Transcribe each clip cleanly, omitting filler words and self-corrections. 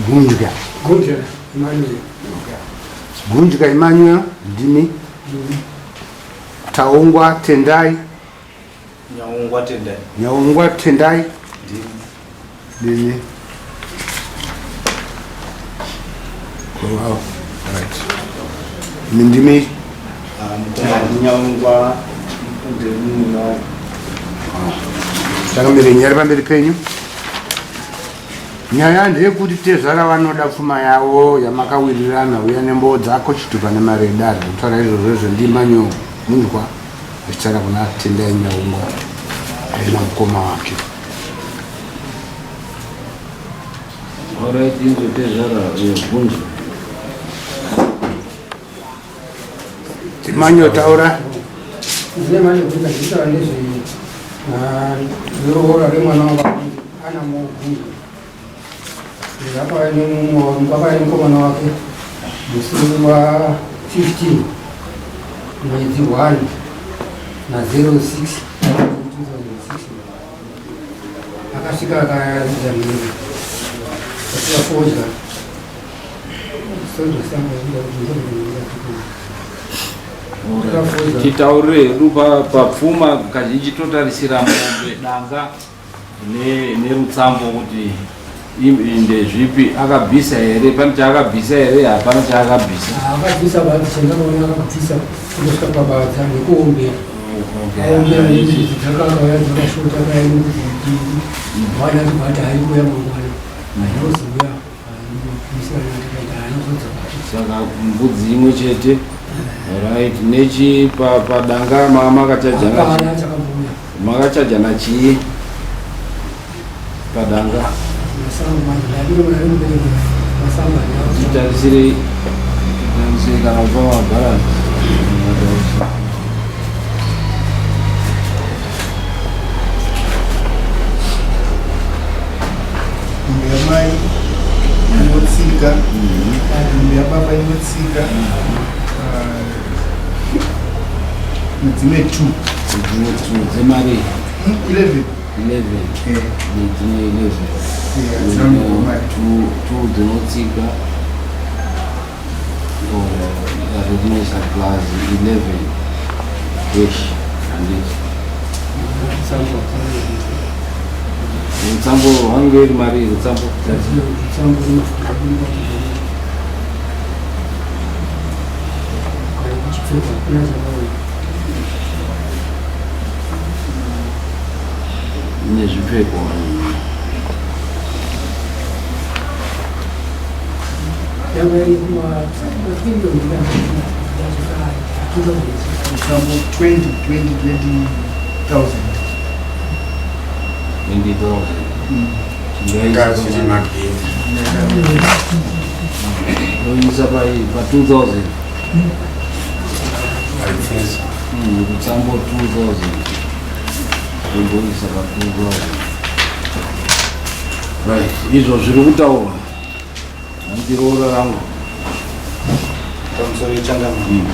Gunjya. Gunjya Emmanuel. Gunjya Emmanuel ndimi. Taungwa Tendai. Nyaungwa Tendai. Nyaungwa Tendai. Ndimi. Ndimi. Oh, wow. Right. Ndimi. Nyaungwa ndimi. Takamire nyari pamberi penyu. Nyaya ndeyekuti tezvara vanoda pfuma yavo yamakawirirana uya nemboo dzako chitupa nemari yedare kutaura izvozvo izvo ndiManyo Munzwa achitaura kuna Tendai Nyaungwa aina mukoma wake. Alright, inzo tezvara yebvunzo. Manyo taura. Ndine manje bvunza ndichitaura nezve neroora remwana wangu ana mubvunzo. Ndakauya nemumwe nemukomana wake musi wa 15 mwedzi 1 na 06 2006 akasvika akaridza mhiri achiva fodya. Titaurire hedu papfuma kazhinji totarisira mombe danga nerutsambo kuti ndezvipi akabvisa here pane chaakabvisa here hapana chaakabvisa. Akabvisa badzi chandakaona akabvisa kunosvika pabadza nekuombera. Aombera nembudzi dzakakauya dzakashota kaya nembudzi mwana achibva ati hayi kuuya mangwana haina kuzouya. Saka mbudzi imwe chete right nechi padanga makachajana makachajana chii padanga titarisirei titarisirei kana kupa mabharansi. Mombe yamai inotsika, mombe yababa inotsika, nedzimwe two. Dzimwe two dzemari? 11. 11. Nedzimwe 11. Yeah, Two dzinotsika. Rinoisa plus 11 cash handiti. Rutsambo rwange iri mari rutsambo. Nezvipfeko. Mutambo 20 20 20,000. 20,000. Ngazviri mabhini. Oisa pa 2000. Haipfesi. Rutsambo 2000. Omboisa pa 2000. Right, izvo zviri kutaurwa. Handiroora rangu. Pamusoro yechangamano.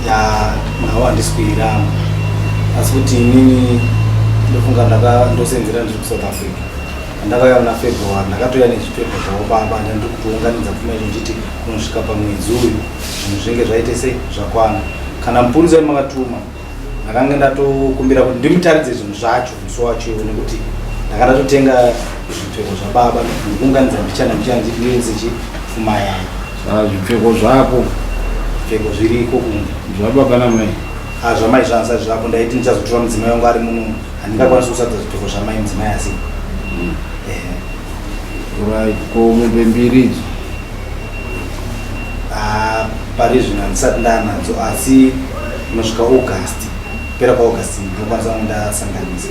Ya nawo handisi kuiramba. Asi kuti inini ndofunga ndosenzera ndiri kuSouth Africa. Ndakauya muna February ndakatouya nezvipfeko zvavo baba ndandiri kutounganidza pfuma yacho ndichiti kunosvika pamwedzi uyu zvinhu zvinge zvaite sei zvakwana. Kana mupurisa makatuma ndakange ndatokumbira kuti ndimutaridze zvinhu zvacho musi wacho iwo nekuti ndanga ndatotenga zvipfeko zvababa ndikuunganidza mbichana mbichana ndichiti ndiendese chi pfuma yangu. Saka zvipfeko zvako Zvipfeko zviriko kumba. Zvababa namai? Ah, zvamai zvanza zvapo ndaiti ndichazotora mudzimai wangu ari muno handingakwanisi kusadza zvipfeko zvamai mudzimai asi. Right, ko mombe mbiri idzo? Ah, pari zvino handisati ndaanadzo asi kunosvika August, kupera kwaAugust ndinokwanisa kunge ndasanganisa.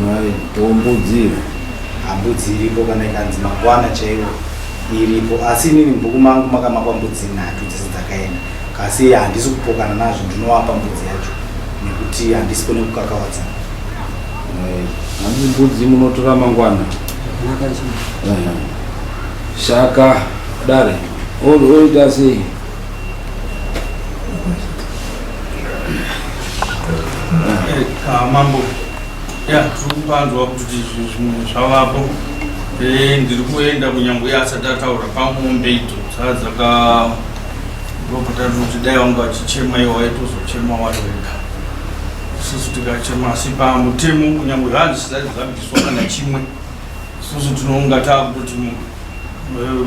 Right, ko mbudzi iyo? Ah, mbudzi iripo kana ikanzi mangwana chaiwo iripo asi inini mubhuku mangu makamakwa mbudzi nhatu dzese dzakaenda kasi handisi kupokana nazvo ndinowapa mbudzi yacho nekuti handisipo nekukakavadzana. Right, hanzi mbudzi munotora mangwana? Saka dare oita sei? Mambo, ya tiri kupanzwa kuti zvimwe zvavapo. Eh, ndiri kuenda kunyangwe asati ataura pamombe idzo dzadzaka ndopatati kuti dai vanga vachichema iwo waitozochema wari wega isusu tikachema asi pamutemo kunyangwe zvanzi zvisati zvabviswa kana chimwe isusu tinonga taakutoti eh,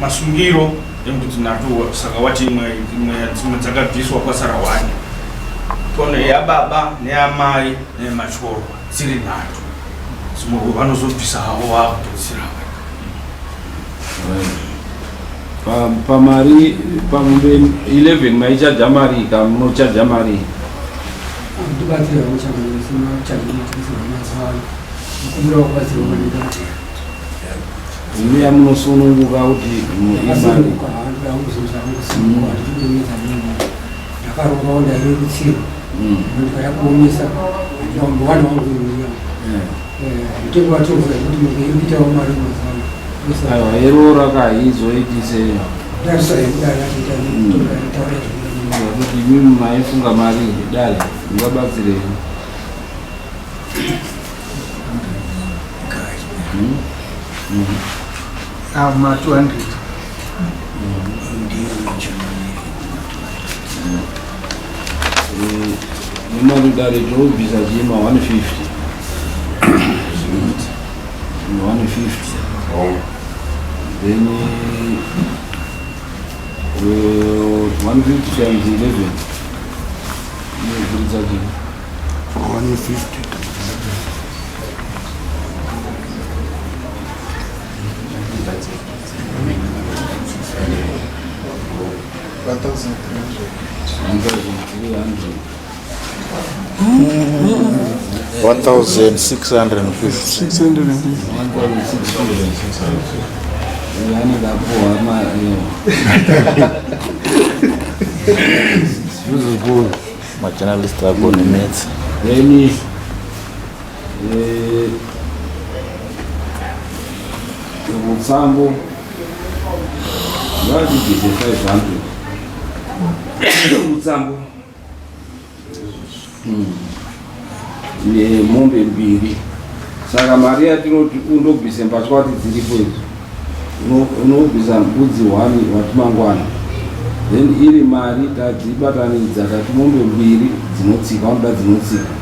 masungiro embudzi nhatu saka wati imwe imwe dzimwe dzakabviswa kwasara one tono yababa neyamai neyemachorwa dziri nhatu dzimwe vanozobvisa havo vakupedzisira pamari pamombe 11 maichaja mari ka munochaja mari Ndibatsira muchaja machaja mazuva ano. Kumbira kubatsirwa maningi. Imi yamunosununguka kuti Ndakasununguka, handida kuzonzi hangusununguka, handitokuemedza munhu. Ndakarovawo ndairerutsirwa. Ndikada kuomesa, handina kumbowana wangu uya. Mutengo watovhura kuti munhu iri kuitawo mari mazuva ano. Aiwa, yeroora ka haizoitise. Ndarisa yekudari achiita taura zvinoita. Kuti imimi maifunga mari dare mungabatsirei? Ma 200. Nemari dare tobvisa chii ma 150 150 then 150 times 11 inoburitsa chii? 150. 1300. 1650. 650. 1650 anenge apuhwa zvizukuru. Majournalist agone maths. Then mutsambo ngaatibvise 500 mutsambo nemombe mbiri. Saka mari yatinoti undobvise mbatya wati dziripo idzi, unobvisa mbudzi 1 wati mangwana, then iri mari tadzibatanidza tati mombe mbiri dzinotsika, vanoda dzinotsika,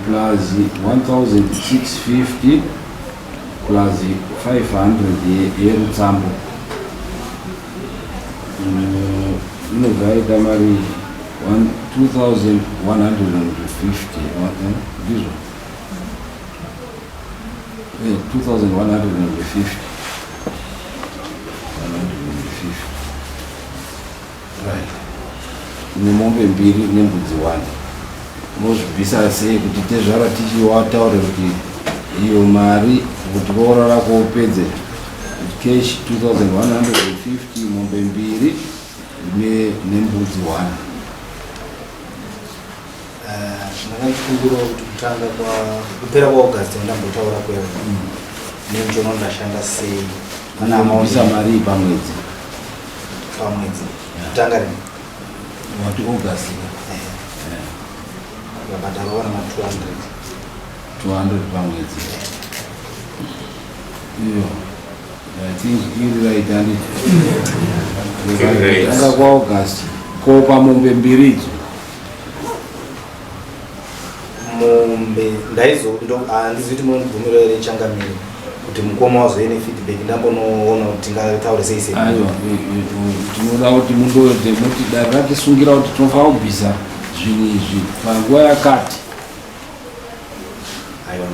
plus 1650 plus 500 yerutsambo, inobva yaita mari 2150, ndizvo? 2150, 150, right, nemombe mbiri nembudzi 1. Unozvibvisa sei kuti tezvara tichiwataure kuti iyo mari kuti roora rako upedze cash 2150, mombe mbiri nembudzi 1? Ndakachikumbirawo kuti kutanga kwa kupera kwaAugust ndambotaura kwevo nenjono ndashanda sei. Anobvisa mari pamwedzi? Pamwedzi kutanga rini? Wati August. Vakabhadharwa nama 200. 200 pamwedzi iyo, I think iri right, handiti? Kutanga kwaAugust ko pamombe mbiri idzo? Mombe ndaizo handizivi kuti munondibvumira here changamire kuti mukoma wazoine feedback, ndambonoona kuti tingataure sei sei. Aiwa, tinoda kuti mundoede muti dare ratisungira kuti tinofanira kubvisa zvinhu izvi panguva yakati. Aiwa.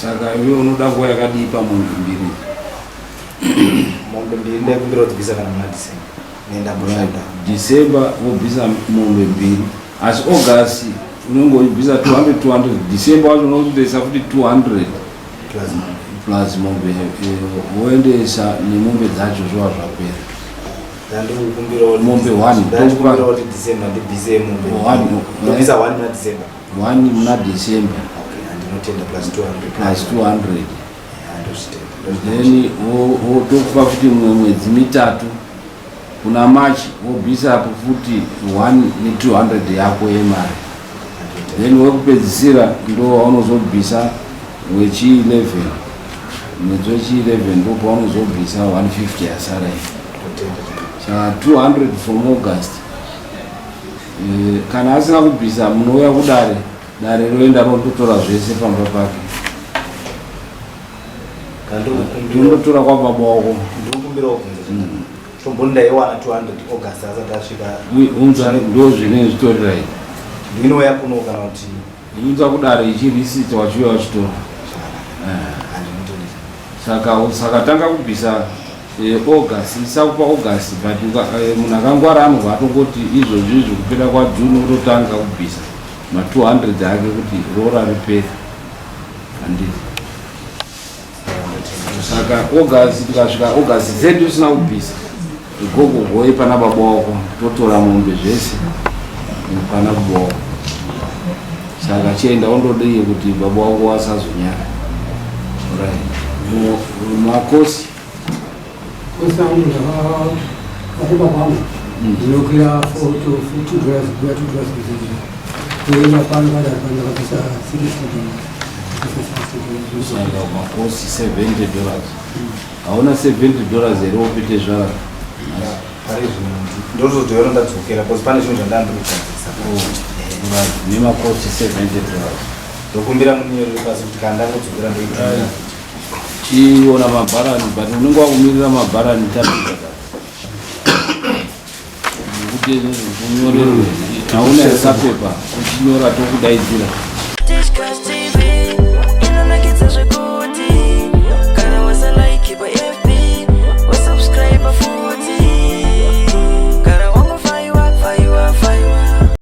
Saka iwe unoda nguva yakadii pamombe mbiri? Mombe mbiri ndaikumbira kudzibvisa kana muna December nendamboshanda. December wobvisa mombe mbiri, asi August unenge uchibvisa 200 200, December wacho unotoisa futi 200 plus. Plus mombe, woendesa nemombe dzacho zvova zvapera. Ndandikukumbirawo Mombe one. Ndandikumbirawo kuti December ndibvise mombe. One. Ndobvisa one muna December. One muna December. Okay, handinotenda, plus 200. Plus 200. Handozvitenda. Then wotokupa futi mumwe mwedzi mitatu, kuna March wobvisapo futi 1 ne200 yako yemari, then wekupedzisira ndo waunozobvisa wechi 11. Mwedzi wechi 11 ndopaunozobvisa 150 yasara iyi. Saka 200 from August. Eh, kana asina kubvisa munouya kudare, dare roenda rondotora zvese pamba pake. Tondotora kwababa wako. Ndikumbirawo kubvunza. Tomboni ndaiwana 200 August asati asvika. Unza ndo zvine zvitori right. Ndinouya kuno kana kuti Unza kudare ichi receipt wachiuya wachitora. Eh. Saka saka tanga kubvisa eh, August isakupa August but eh, munhu akangwara anobva atongoti izvozvi izvi kupera kwaJune ototanga kubvisa ma 200 ake kuti roora ripere. Handiti. Saka August tikasvika August zedu usina kubvisa gogogoyi pana baba wako totora mombe zvese pana baba wako. Saka chienda undodii kuti baba wako wasazonyara. Right. Makosi. Kosi angu ndakakumba kwangu ndinokwira $4 to $2 kuya $2 kudzidza. Kuenda pano padare pano ndakabvisa $60. Saka makosi $70. Hauna $70 here upite zvara? Pari zvino ndozotoyona ndadzokera because pane zvinhu zvandandiri kugadzirisa. Right. Nemakosi $70. Ndokumbira munyorere pasi kuti kana ndangodzokera ndoita. Chiona mabharani but unenge wakumirira mabharani tapedza. Nekuti kunyorerwe hauna kapepa uchinyora tokudaidzira. Discuss.